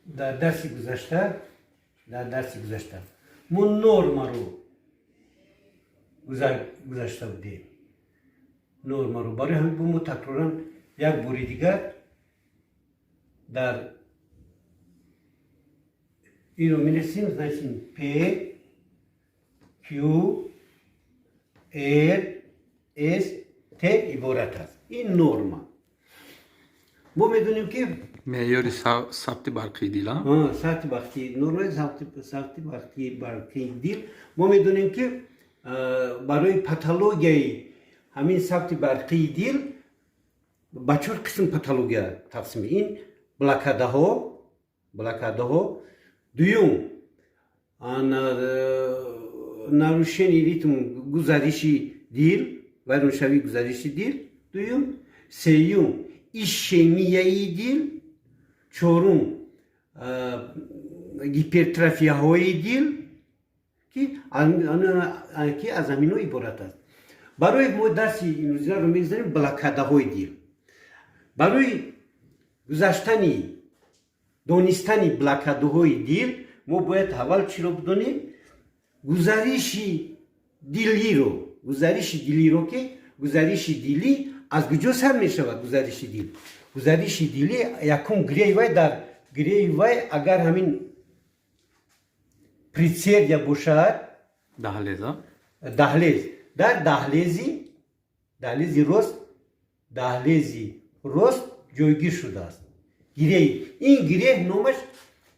Дар дарси гузашта мо нормаро гузашта будем, нормаро. Барои ҳамин бо мо такроран як бори дигар дар инро менависем. Значит, P, Q, R, S, T иборат аст. Ин норма. Мо медонем, ки меъёри сабти барқии дил. Сабти барқи, нормаи сабти барқии дил. Мо медонем, ки барои патологияи ҳамин сабти барқии дил ба чор қисм патология тақсим. Ин блокадаҳо, дуюм, нарушение ритм, гузариши дил, вайроншавии гузариши дил дуюм, сеюм, ишемияи дил, чорум, гипертрофияҳои дил, ки аз ҳаминҳо иборат аст. Барои мо дарси имрӯзинаро мегузарем, блокадаҳои дил. Барои гузаштани донистани блокадаҳои дил мо бояд аввал чиро бидонем? Гузариши дилиро, ки гузариши дилӣ аз куҷо сар мешавад. Гузариши дилӣ якум гиреи вай, дар гиреи вай, агар ҳамин предсердия бошад, даҳлеза. Даҳлез, дар даҳлези рост, ҷойгир шудааст гиреи. Ин гиреҳ номаш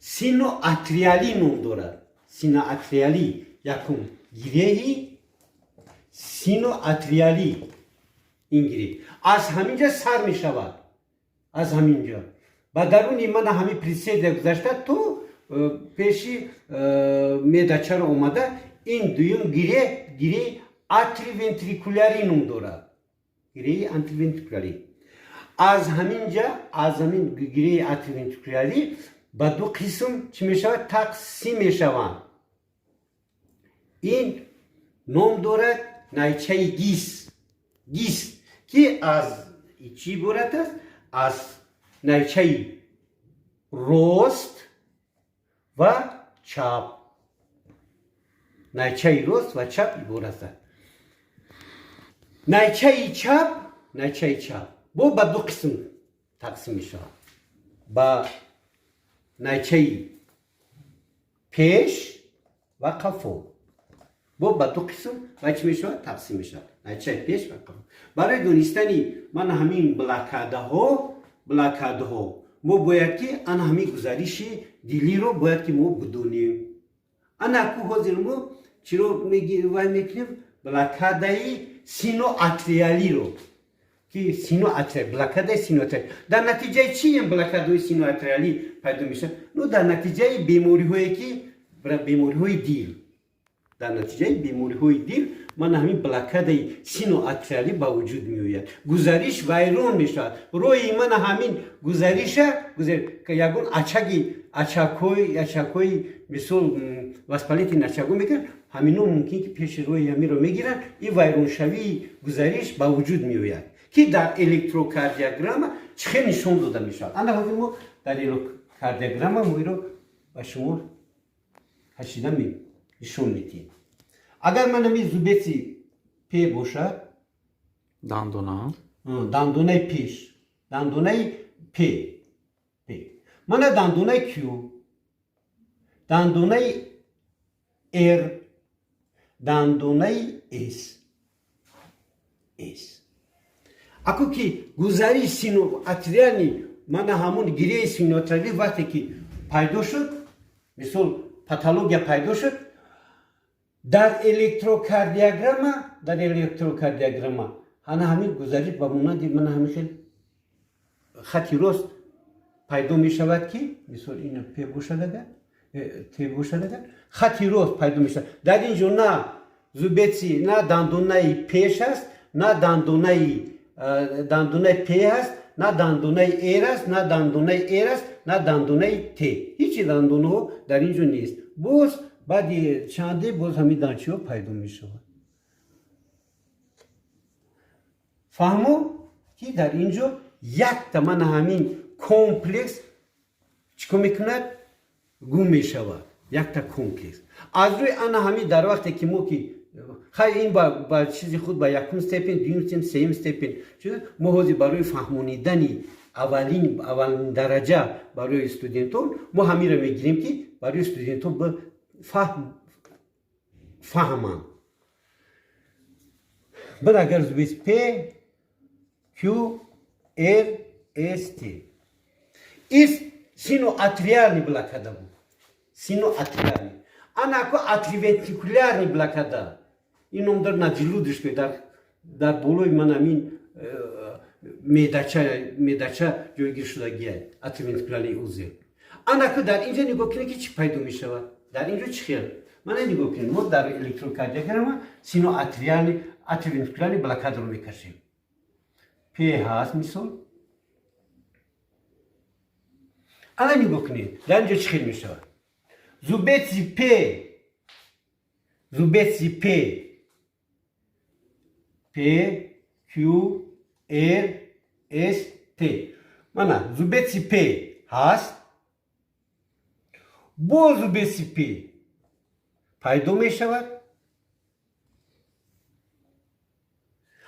синоатриалӣ ном дорад. Синоатриалӣ, якум гиреҳи синоатриалӣ. Ин гиреҳ аз ҳамин ҷа сар мешавад, аз ҳамин ҷо ба даруни мана ҳамин предсердия гузашта, то пеши меъдачаро омада. Ин дуюм гиреҳ, гиреҳи атриовентрикулярӣ ном дорад, гиреҳи атриовентрикулярӣ. Аз ҳамин ҷа, аз ҳамин гиреҳи атриовентрикулярӣ ба ду қисм чӣ мешавад? Тақсим мешаванд. Ин ном дорад найчаи Гис, ки аз чӣ иборат аст? Аз найчаи рост ва чап, найчаи рост ва чап иборат аст. Найчаи чап бо ба ду қисм тақсим мешавад: ба найчаи пеш ва қафо. Бо ба ду қисм ва чӣ мешавад? Тақсим мешавад, найчаи пеш ва қафо. Барои донистани мана ҳамин блокадаҳо мо бояд ки ана ҳамин гузариши дилиро бояд ки мо бидонем. Ана ку ҳозир мо чиро вай мекунем? Блокадаи синоатриалиро, ки синоатриал, блокадаи синоатриал дар натиҷаи чи ин блокадаи синоатриалӣ пайдо мешавад? Ну, дар натиҷаи бемориҳое ки бемориҳои дил, дар натиҷаи бемориҳои дил мана ҳамин блокадаи синоатриалӣ ба вуҷуд меояд, гузариш вайрон мешавад. Роҳи мана ҳамин гузариша ягон очаги, очагҳои, мисол, воспалительный очагҳо мегиранд. Ҳамино мумкин ки пеши роҳи ҳаминро мегиранд. Ин вайроншавии гузариш ба вуҷуд меояд, ки дар электрокардиограмма чӣ хел нишон дода мешавад. Ана ҳозир мо дар электрокардиограмма мо иро ба шумо кашида нишон медиҳем. Агар ман ҳамин зубец и П бошад, дандона. Дандонаи пеш, дандонаи П, мана дандонаи Q, дандонаи R, дандонаи S. Аку ки гузариш синоатриальный, мана ҳамун гиреи синоатриалӣ вақте ки пайдо шуд, мисол, патология пайдо шуд, дар электрокардиограмма ана ҳамин гузариш ба монанди мана ҳамин хел хати рост пайдо мешавад, ки мисол ин П бошад агар, Т бошад агар, хати рост пайдо мешавад. Дар ин ҷо на зубец и, на дандонаи пеш аст, на дандонаи П аст, на дандонаи Р аст, на дандонаи Р аст, на дандонаи Т. Ҳечи дандонаҳо дар ин ҷо нест. Боз баъди чанде боз ҳамин данчиҳо пайдо мешавад. Фаҳмо, ки дар ин ҷо якта мана ҳамин комплекс Чӣ кор мекунад? Гум мешавад якта комплекс. Аз рӯи ана ҳамин, дар вақте ки мо ки хай ин ба чизи худ, ба якум степень, дуюм степень, сеюм степень, мо ҳозир барои фаҳмонидани аввалин дараҷа барои студентон мо ҳаминро мегирем, ки барои студентон фаҳманд. Баъд агар зубец P, Q, R, S, T ис синоатриальный блокада буд, синоатриальный. Анако атриовентрикулярный блокада, ин ном дар наджелудочной, дар болои ман амин медача ҷойгир шудагия атриовентрикулярный узел. Анако дар инҷо нигоҳ кунед, ки чӣ пайдо мешавад дар инҷо, чӣ хел. Мана, нигоҳ кунед, мо дар электрокардиограмма синоатриальный, атриовентрикулярный блокадаро мекашем. П ҳаст, мисол. Ана, нигоҳ кунед, дар инҷо чӣ хел мешавад. Зубец и П, зубец и П, П, Q, R, S, T. Мана, зубец и П ҳаст, бо зубец и П пайдо мешавад.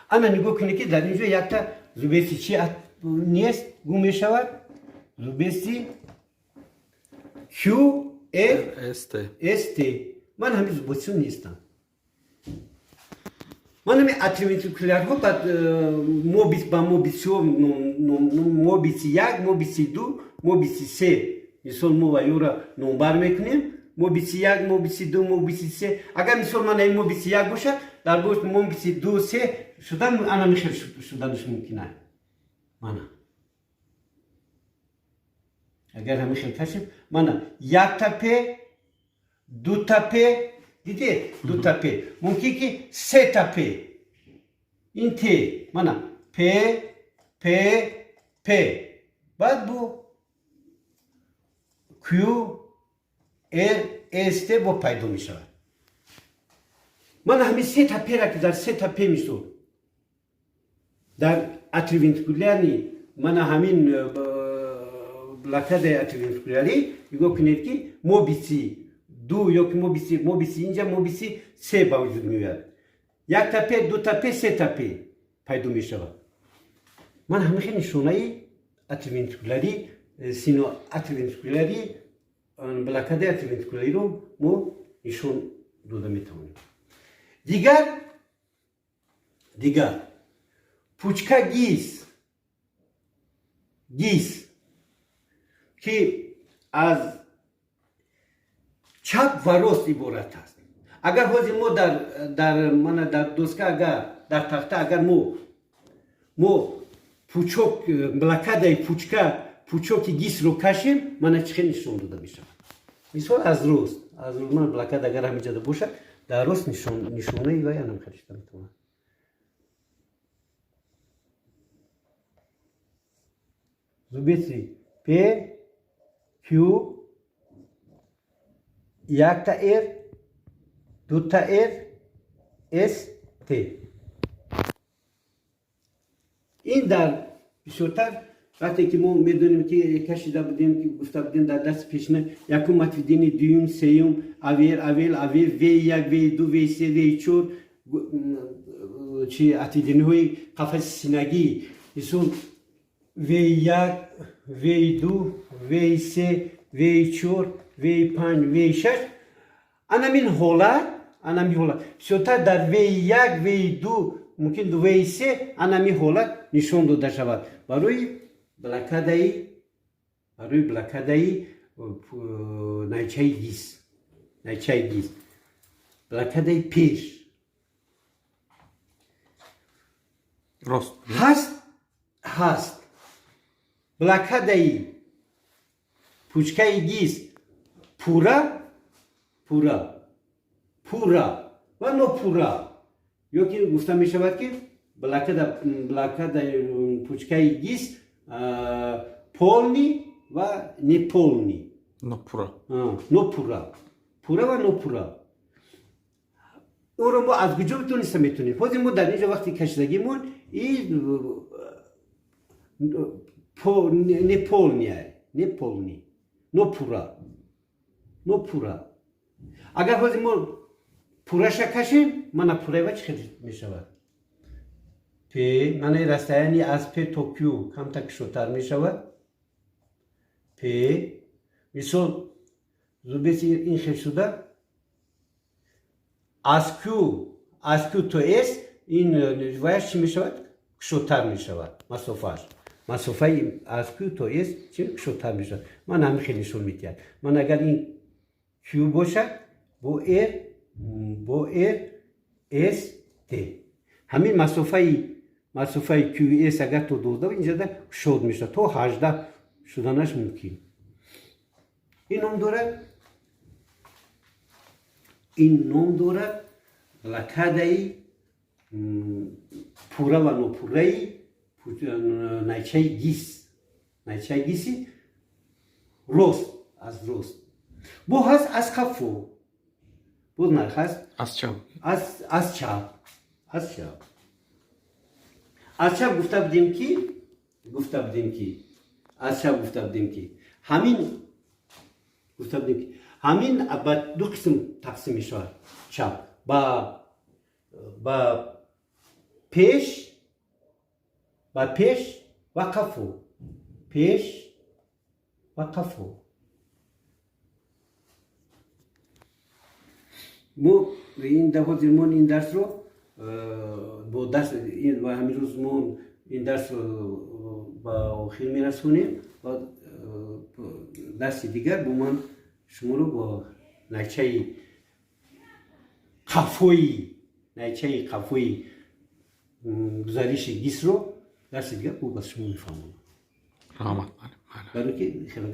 Ана, нигоҳ кунед, ки дар инҷо якта зубец и чи нест, гум мешавад, зубец и Q, R, S, T. S, T. Ман ҳамин зубец ҳо нестам. Ман ҳамин атриовентрикулярҳо ба Мобитсиҳо, Мобитси як, Мобитси ду, Мобитси се, мисол, мо ва ёра номбар мекунем: Мобитси як, Мобитси ду, Мобитси се. Агар, мисол, ман ин Мобитси як бошад, дар бош Мобитси ду, се шудан, ана михел шуданаш мумкин аст. Мана, агар ҳамин хел кашем, мана, якта П, дута П, дидед, дута П, мумкин ки сета П, ин Т, мана, П, П, П, баъд бо Q, R, S, T бо пайдо мешавад. Мана, ҳамин сета Пера ки дар сета П, мисол, дар атриовентрикулярный, мана, ҳамин блокадаи атриовентрикулярӣ, нигоҳ кунед, ки Мобитси ду ё ки Мобитси инҷа Мобитси се ба вуҷуд меояд: якта П, дута П, сета П пайдо мешавад. Ман ҳамин хел нишонаи атриовентрикулярӣ, сино атриовентрикулярӣ, блокадаи атриовентрикуляриро мо нишон дода метавонем. Дигар пучка Гис, ки аз чап ва рост иборат аст. Агар ҳозир мо дар мана дар доска, агар дар тахта, агар мо пучок, блокадаи пучоки Гисро кашем, мана чӣ хел нишон дода мешавад. Мисол, аз рост мана блокада агар ҳаминҷода бошад, дар рост нишонаи вай анам хел шуда метавонад. Зубец и P, Q, якта R, дута R, S, T. Ин дар бисёртар вақте ки мо медонем, ки кашида будем, ки гуфта будем дар дарси пешина: якум отведение, дуюм, сеюм, АВР, АВЛ, АВ, В1, В2, В3, В4, чи отведение ҳои қафаси синагӣ, мисол, В1, В2, В3, В4, В5, В6. Анамин ҳолат бисёртар дар В1, В2, мумкин В3, анамин ҳолат нишон дода шавад барои блокадаи найчаи Гис, блокадаи пеш. Рост. Ҳаст блокадаи пучкаи Гис пурра ва нопурра, ё ки гуфта мешавад, ки блокадаи пучкаи Гис полный ва неполный. Нопурра. Нопурра, пурра ва нопурра. Ӯро мо аз куҷо дониста метавонем? Ҳозир мо дар инҷо вақти кашидагимон и неполный, неполный. Нопурра, нопурра. Агар ҳозир мо пурраша кашем, мана пурраи ва чӣ хел мешавад? П, манаи расстояние аз П то Q камтар кушодтар мешавад. П, мисол, зубец ин хел шуда, аз Q то S ин ваяш чӣ мешавад? Кушодтар мешавад масофааш. Масофаи аз Q то S чӣ кушодтар мешавад. Ман ҳамин хел нишон медиҳад. Ман агар ин Q бошад, бо R, бо R, S, T, ҳамин масофаи QS агар то 12 инҷода кушод мешавад, то 18 шуданаш мумкин. Ин ном дорад, ин ном дорад блокадаи пурра ва нопурраи найчаи Гис, найчаи Гиси рост, аз рост. Бо ҳаст аз қафо, боз на ҳаст. Аз чап. Аз чап, аз чап. Аз чап гуфта будем ки, гуфта будем ки аз чап, гуфта будем ки ҳамин, гуфта будем ки ҳамин ба ду қисм тақсим мешавад. Чап ба пеш, ба пеш ва қафо, пеш ва қафо. Мо ин ҳозир мо ин дарсро бо дарс ва ҳамин рӯз мо ин дарсро ба охир мерасонем ва дарси дигар бо ман шуморо бо найчаи қафои, найчаи қафои гузариши Гисро дарси дигар бо ба шумо мефаҳмонам. Раҳмат. Барои ки хеле